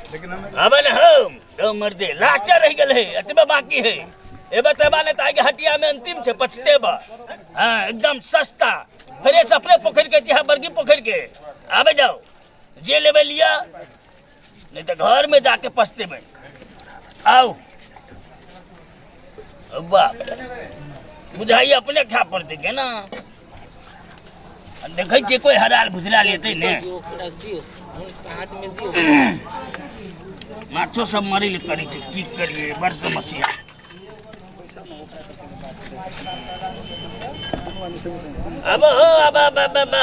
आबे ने हम तो मर्दे लास्ट रह गेल है एतबे बाकी है एबे तेबा ने ताकि हटिया में अंतिम छे पछतेबा। हां एकदम सस्ता फ्रेश अपने पोखर के है बड़की पोखर के। आबे जाओ जे लेबे लिया नहीं तो घर में जाके पछतेबे। आओ बाप बुझाइए अपने खा पड़ते के ना। देखै छियै कोई हराल भुजरा लेतै ने। माछो सब मरै ले करै छै की करिए बड़ समस्या। अब हो अब अब अब अब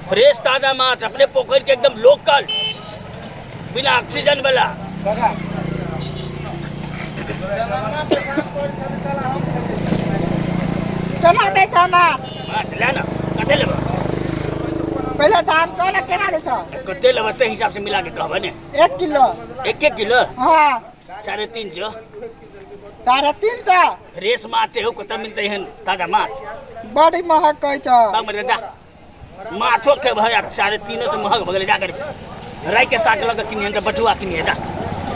फ्रेश ताजा माछ अपने पोखर के एकदम लोकल बिना ऑक्सीजन वाला। केना दै छौ माछ? माछ ले ना कते लेबऽ? पहिले दाम कह ना केना दै छौ? कते लेबऽ ताहि हिसाब से मिला के कहबै ने। 1 किलो। एक एक किलो? हाँ। 350। 350? फ्रेश माछ है कतऽ मिलतै एहन ताजा माछ? बड़ी महग कहै छौ। बाप रे दा माछो खेबै आ 350 महग भऽ गेलै। जा कर राइ के साग लऽ कऽ किनिहन तऽ बटुआ किनिहे जा।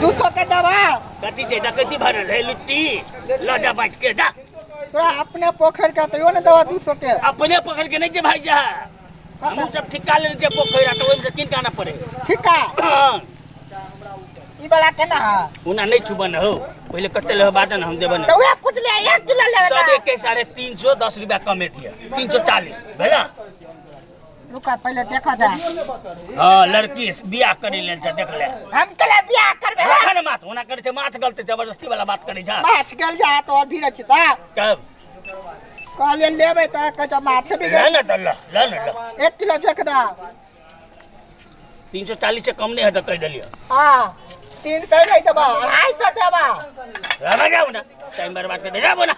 200 के दवा। कथी छै डकैती भरल है लुट्टी लऽ जा बाँटि के जा। तोरा अपने पोखरि के तैयो ने दवा 200 के। अपने पोखरि के नहीं छै भाई जा हमहूँ सब ठिक्का लेने छियै पोखरि आ तऽ ओहिमे से कीन के आनऽ पड़े। ठिक्का? हाँ। ई वाला केना है? ओना नहीं छुबन हो पहिले कते लेबऽ बाजऽ ने हम देबऽ ने। तऽ उएह पुछलियै 1 किलो लेबै सब एक 350 10 रुपया कमे दिअ 340 भेला। रुका पहिले देखा जा। हाँ लड़की बियाह करे लेल छै देख ले। हम केला बियाह करबे? राख ने माछ ओना करे छै माछ गलते जबरदस्ती वाला बात करे छै। माछ गल जा तो और भीड़ छै ता। तब कहलियै लेबै तऽ कहै छै माछ भी ले ने तऽ ल ल ने ल। 1 किलो देख दा। 340 से कम नहीं है तो कह दिलियो। हाँ 300 नहीं देबा 250 देबा। रह जाओ ना टाइम बर्बाद कर दे जाबो ना।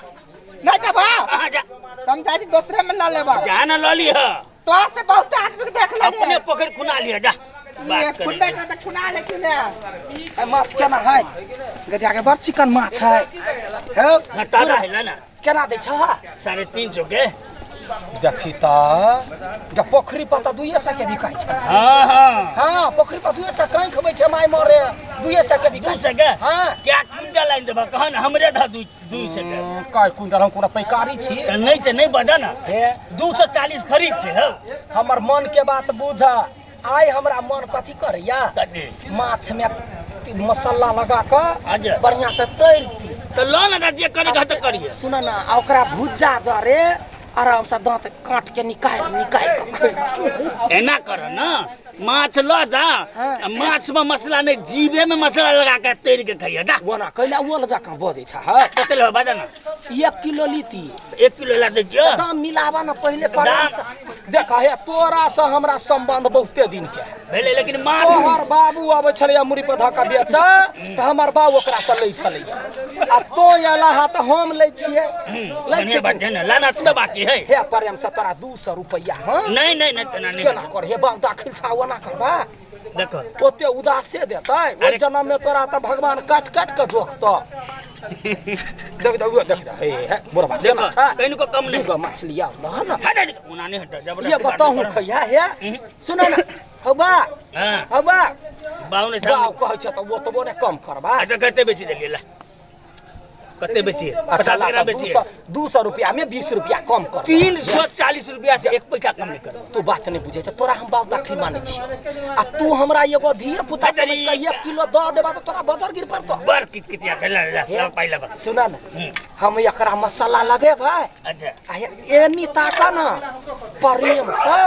नहीं देबा। हाँ जा। हम जाइ छी दोसरे में ल लेबा। जा ना ल लिह। तो से बहुत आदमी के देख ले। अपने पोखर खुना लिह जा। बात करे। खुनबे के तऽ खुना ले कि ने। ए माछ केना है? गदिया के बड़ चिकन माछ है। हे हाँ, ताजा है ना। केना दै छ? 350 के। देखी त जब पोखरी पर त 200 के बिकाइ छै। हाँ हाँ हाँ पोखरी पर 200 कहीं खबै छै माय मरे 200 के बिकाइ 200 के? हाँ। क्या क्विंटल आनि देबऽ कहन हमरे ध 200 के। काय क्विंटल हम कोनो पैकारी छी? तऽ नहीं तऽ नहीं बजऽ ना। हे 240 खरीद छै हौ। हमर मन के बात बुझ। आइ हमरा मन कथी करैया? कथी? माछ में मसाला लगा कऽ अच्छा। बढ़िया से तैरती। तऽ लऽ ने जे करे के तऽ करिए। सुन ना आ ओकरा भुजा जरे आराम से दांत काट के निकाल निकाल के खैती। एना कर ना माछ लऽ जा हाँ। आ माछ में मसाला नहीं जीभे में मसाला लगा के तैर के खइए जा। ओना कैला ओल जकाँ बजै छ है? कते लेबै बाजऽ ना। 1 किलो लीती। 1 किलो ला दै छियौ। दाम मिलाबा ना पहिले प्रेम से। देख हे तोरा से हमरा संबंध बहुते दिन के भेलै लेकिन माछ तोहर बाबू आबै छलैया मुड़ी पर धक्का बेचऽ तऽ हमर बाबू ओकरा से लै छलैया आ तो अयला हा तऽ हम लै छियै। लै बढ़िया छियै। बात छै ने लाना तऽ बाकी है। हे प्रेम से तोरा 200 रुपैआ। हाँ नहीं नहीं नहीं तेना नहीं। केना कर हे बाबू दाखिल छा ओना करबा? देखो ओते उदासे देतै ओहि अरे- जन्म में तोरा तऽ भगवान काटि काटि कऽ जोखतऽ। देख दे देख दे हे हे बुढ़बा देखो केना छै? कनिको कम नहीं। दूगो मछली आउ लह ना। हट हट ओना नहीं हट जबरदस्ती एगो बात तहूँ कर। खइहा हे। सुन ना हौ बा हाँ। हौ बा बाऊ ने बाऊ सामने कहै छै तऽ ओतबो ने कम करबा। अच्छा कते बेची देलियै ला? कते बेची? अच्छा, 50 ला ग्राम तऽ बेची। 200 रुपया में 20 रुपया कम कर। 340 रुपया से 1 पैसा कम नहीं करब। तू बात नहीं बुझै छ तोरा हम बाप दाखिल मानै छी आ तू हमरा एगो धिये पुता अरे समझ के 1 किलो दऽ देबा तऽ तोरा बजर गिर पड़तौ। बड़ किचकिचिया छै, ला, ला, ला, पाइ लेबा। सुन ना हम एकरा मसाला लगेबै। अच्छा। आ एनी ताका ना प्रेम से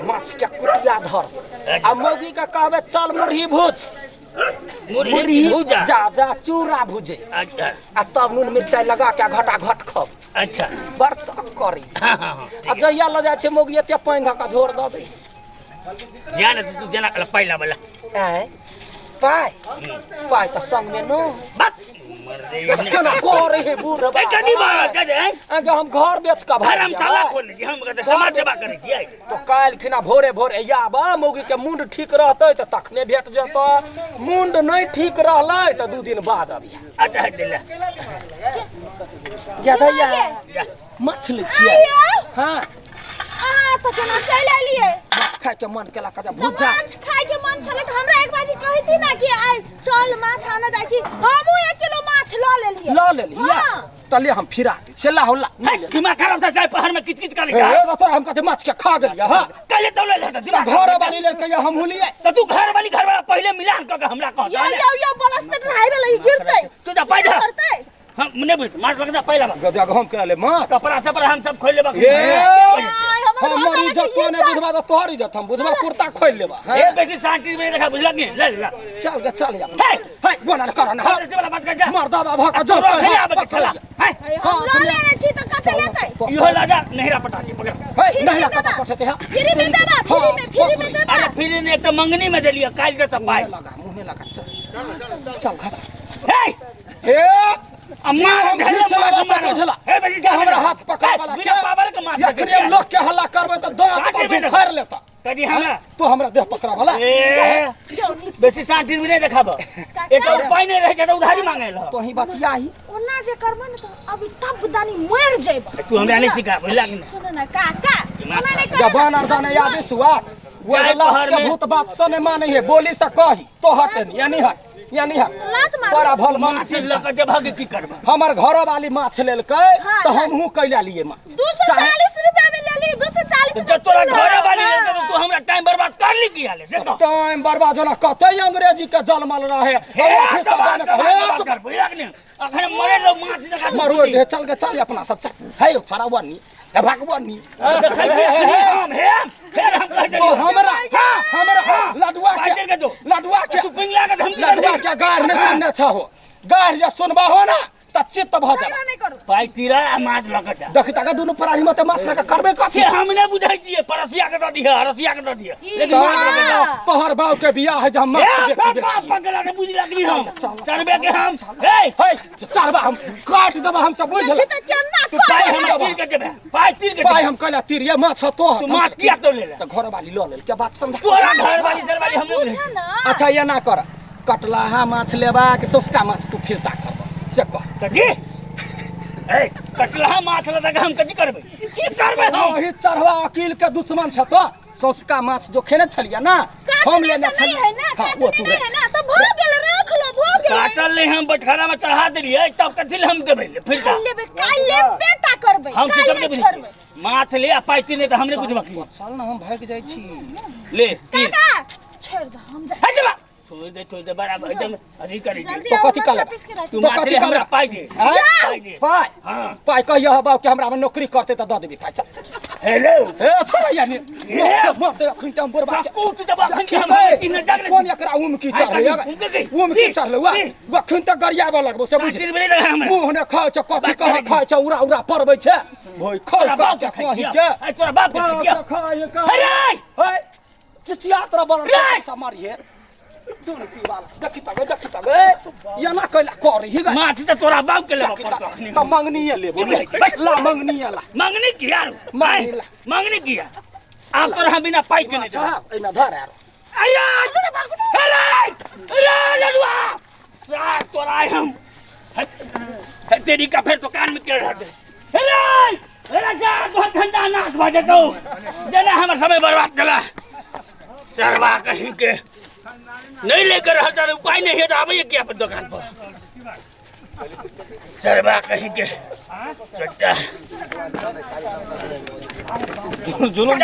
माछ के कुटिया धर आ मौगी के कहबै चल मुरही भूज। मुरही भूजा? जा जा चूड़ा भूजे। अच्छा। आ तब नून मिरचाई लगा के घटा घट खब। अच्छा। बड़ शौक करी। हाँ, हाँ, हाँ, आ जहिया लऽ जाइ छै मौगी एते पानि धऽ कऽ झोर दऽ दै। जा ने तू जेना कहलक पाइ लाबऽ ला। आँय पाइ? पाइ तऽ संगमे न। बात मर केना करे हे बूढ़ ए, कथी बात है, ए? आगे हम घर बेच कऽ भागि धर्मशाला जेबै। खोलने छी, हम कहते समाज सेवा करै छियै। तो काल्हि खिना भोरे भोरे आब मौगी के मुंड ठीक रहतै तऽ तखने भेट जेतै, मुंड नहि ठीक रहलै तऽ 2 दिन बाद अबिहे। अच्छा, हेतै ले। जा दैया, जा। माछ लै छियै? आइयो। हाँ। अहाँ तऽ केना चलि एलियै? माछ खाय के मन केलक जे तऽ भुज्जा। माछ खाय के मन छलै तऽ हमरा एक बाजी कहिती ना कि आइ चल माछ आनऽ जाइ छी, हमहूँ 1 किलो माछ लऽ लेलियै। लऽ लेली? हाँ। तले हम फिरा दै छियै, ला हो ला। हे, दिमाग खराब था, चाहे पहाड़ में किच किच कर ए तोरा हम कथी माछ के खा गेलियै? हाँ। कहे तो ले ले तऽ घर वाली लेलकै, हमहूँ लिए। तो तू घर वाली घर वाला पहले मिलान कऽ के हमरा कह। यो यो यो, बलस पेट रहाय भेलै, गिरतै। तू जा पाइ दे। करतै। हम नहि बुझ मार लग जा पहिला बार। गदे हम के ले माछ कपड़ा सब पर हम सब खोल लेबा। ए आइ, हमर हमर घरवाला इज्जत के तो नहि इज्जत। बुझबा तऽ तोहर इज्जत हम बुझबा, कुर्ता खोलि लेबा। ए हैं? बेसी शांति में देखा, बुझलक नहीं? ले ले। चल गे, चल जा। हे! हे, बोला ने कर ना। हे, वाला बात कर जा। मर्दाबा भऽ कऽ जो। तोरा खेला आबै के खेला। हे। आइ, हम लऽ लेने छी तऽ कते लेतै? इहो लगा नहिरा पटा के पकड़। हे, फ्री नहीं में कतऽ देबा। पठेतै? हाँ। फ्री में देबा, फ्री में, फ्री में देबा। अरे फिर ने एक तो मंगनी में देलिए, काल दे त पाई। मुँह लगा, मुँह लगा, चल चल घस। हे। ए अम्मा हम घीच लेबा से बुझला। हे बेटी, के हमरा हाथ पकड़ वाला बिना पावर के मार। एखने हम लोग के हल्ला करबै तऽ दांत काटे पर बेटा। झुखारि लेता। कदी हमरा तू हमरा देह पकड़ा वाला। ए यौ, नीक। बेसी शांति में नहीं देखाब, एक और पाई नहीं रहे त उधारी मांगे ल। तोही बतियाही। ओना जे करबै ने तऽ अभी टप दानी मरि जेबै। तू हमरा नहीं सिखा, बुझला कि नहीं? सुन ने काका, ओना नहि करे। जबान अर्दान याद सुआ चाय पहर के में। भूत बात से नहीं माने है, बोली से कही तो हटे नहीं, यानी हट, यानी हट। लात मारू। तोरा भल मन। माछ लऽ के जेबहक की करबा? हमर घर वाली माछ लेलकै हाँ, तऽ हाँ। हमहूँ कैला लिए माछ। 240 रुपया में लेली, 240। जब तोरा घरे वाली लेलकै तऽ तू हमरा टाइम बर्बाद कर ली की हाले से कह। टाइम बर्बाद होला, कतै अंग्रेजी के जलमल रहे। हे ऑफिस बात जाने कर, के- बात कर, बुझला कि नहीं? अखन मरे लोग माछ देखा। मरोड़ दे, चल के चल, अपना सब चल। हे छोरा बनी, हे भगवानी। देखै छी अखनी हम हे फेर हम कह तो देलियौ। हमरा हमरा लडुआ पाइ के दे के दो। लडुआ के तू पिंगला के धमकी लडुआ देबही। के गार नहीं सुनने छहो, गार जे सुनबा हो ना त चित्त भ जाबा। नहि करू। पाइ तीरा आ माछ लऽ के जा। देखी तक दुनू प्राणी मते माछ लके करबे कथी? से हम नहि बुझै छियै, परसिया के दऽ दिहऽ, अरसिया के दऽ दिहऽ, ई लेकिन माछ लऽ के जा। तोहर बाप के बियाह है जे हम हे, माछ बाप बेची बाप बेची। पकड़ा के बुझ लगली हम चल, चढ़बे के हम हे। हे चढ़बा, हम काट देबा हम सब, बुझल? देखी तऽ केना तू पाइ कऽ हमरा तीर के देबे, पाइ तीर के पाइ देबे। हम कैला तीर माछ तोहर? तू माछ किया तो ले ले? तऽ घर वाली लऽ लेल के बात समझा। तोरा घर वाली सरवाली हम नहि बुझै पूछा छियै। ना। अच्छा एना कर, कटलाहा माछ लेबा कि सस्ता माछ तू फिरता करबा से कह। कथी? ए, कटलहा माछ लऽ के हम कथी करबै? की करबै हम? ओही चढ़वा अकील के दुश्मन छ, तो सौसका माछ जो खेने छलियै ना हम काटने लेने तऽ नहि छलियै। है ना? हाँ, वो काटने तू नहि है ना तऽ भऽ गेल, रख लो, भऽ गेल। काटल नहि, हम बटखारा में चढ़ा देलियै, तब कथी लए हम देबै ले फिरता? काल्हि लेबै, काल्हि लेबे टा करबै। हम की काल्हि सब नहि नहि बुझै छोड़बै। छियै। माछ ले आ पाइ तीर, नहि तऽ हम नहि बुझबक। चल ना, हम भागि जाइ छी। ले तीर। काका, छोड़ि दे, हम जाइ। हे चला, छोड़ दे, छोड़ दे, बराबर एकदम अथी करै छै। जल्दी तो आओ, कथी मसला कहलक? पीस के राखि। तू तो माछ कथी ले, हमरा कहलक? पाइ दे। आँय? पाइ दे। पाइ? हाँ। पाइ कहिया बाप के हमरा में नौकरी करते तऽ दऽ देबी पाइ, चल। हेलो। हे छोड़ा यानी हे। मर दे अखन टाइम बोरबा के। कूट देबा अखन के हम हे, की न जाग। कोन एकरा उम की चढ़ले? आइ काल्हि उम के उम की की? चढ़ले वा की? अखन तक गरियाबऽ लगबो से बुझ। तीर बेरे हमरा मुँह ने खाइ छै कथी बात कहाँ करै। खाइ छै, उड़ा उड़ा परबै छै भोइ खौ। तोरा बाप के के खाइ कही छियौ। के आइ तोरा बाप के खाइ छियौ। खाइ हे रे। हे चिचियात रह बड़ रे! मारिए दुन की वाला, देखी तक, देखी तक एना कैला कर ही गे। माछ तऽ तोरा बाप के लेबऽ पड़तौ अखनी। तऽ मंगनीये लेबो, ला मंगनीये ला। मंगनी किया रो? मंगनी ला। मंगनी किया? आब तोरा हम बिना पाइ के नहि देबौ। अच्छा एहिमे धर आरो। अरे अरे अरे लडुआ सार, तोरा आइ हम हे तेरी का फेर दुकान में के रहते। अरे अरे जा, तोहर धंधा नाश भऽ जेतौ, जेना हमर समय बर्बाद केला सरवा कहीं के। नहीं लेकर रहता तो उपाय नहीं है तो आबैए किया पर दुकान पर सरवा कहीं के चट्टा जुलुम।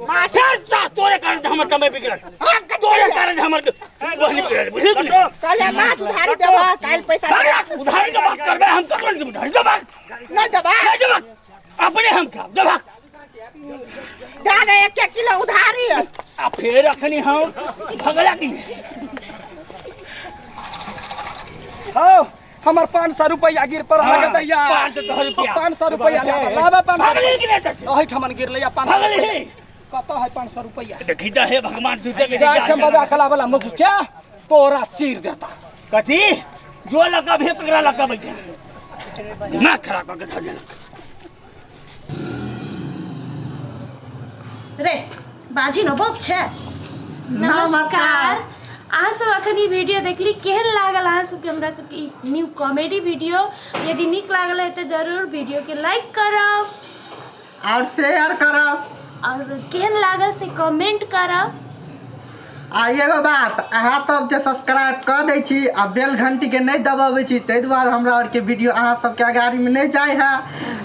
माथा चा, तोरे कारण हमर समय बिगड़ल, तोरे कारण हमर बहनी बिगड़ल, बुझली कि नहीं? कहले माछ उधारी देबा, काल्हि पैसा देबा। उधारी के बात करबे, हम ककरो नहीं उधारी देबा। नहि देबा? नहीं देबा, अपने हम खाब, देबा। दे दे एक एक किलो उधारी। आ फेर अखनी हम भगला कि नहीं? हौ हमर 500 रुपैआ गिर पर हाँ, दैया। 500 रुपैआ। 500 रुपैआ लाबा, लाबा 500। भगली कि नहीं तऽ? एहिठमन गिरलै 500। भगली। कतऽ है 500 रुपैआ? देखी तऽ हे भगवान, झूठे के जाइ छै बजा खला वाला मुख के तोरा चीर देता। कथी जो लगा भे तकरा लगा बैठा, दिमाग खराब कऽ के धऽ देलक। रे बाजी न बोक छै। नमस्कार, अहाँ सब अखन ई वीडियो देखली, केहन लागल अहाँ सबके हमरा सबके ई न्यू कॉमेडी वीडियो? यदि नीक लागल है तऽ जरूर वीडियो के लाइक करब और शेयर करब। आओर केहन लागल से कमेंट करब। आ एगो बात, अहाँ सब जे सब्सक्राइब कऽ दै छी आ बेल घंटीके नहि दबाबै छी, ताहि दुआरे हमरा आरके वीडियो अहाँ सबके अगाड़ीमे नहि जाइ है।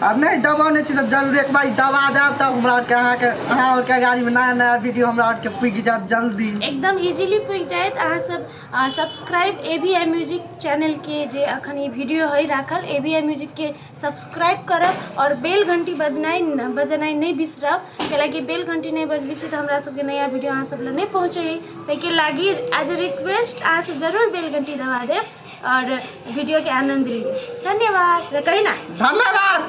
आ नहि दबौने छी तऽ जरूर एक बार दबा देब, तब हमरा आरके अहाँके अहाँ आरके अगाड़ीमे नया नया वीडियो हमरा आरके पुगि जायत जल्दी, एकदम इजीली पुगि जायत। अहाँ सब subscribe A V I music चैनलके, जे अखन ई वीडियो है राखल, ए वी I म्यूजिकके सब्सक्राइब करब और बेल घंटी बजनाइ बजेनाइ नहि बिसरब, कैलाकि बेल घंटी नहि बजबै छी तऽ हमरा सबके नया वीडियो अहाँ सब लग नहि पहुँचै है। ताहिके लागि एज ए रिक्वेस्ट अहाँ सब जरूर बेल घंटी दबा देब और वीडियो के आनंद लिअ। धन्यवाद। कही ना धन्यवाद।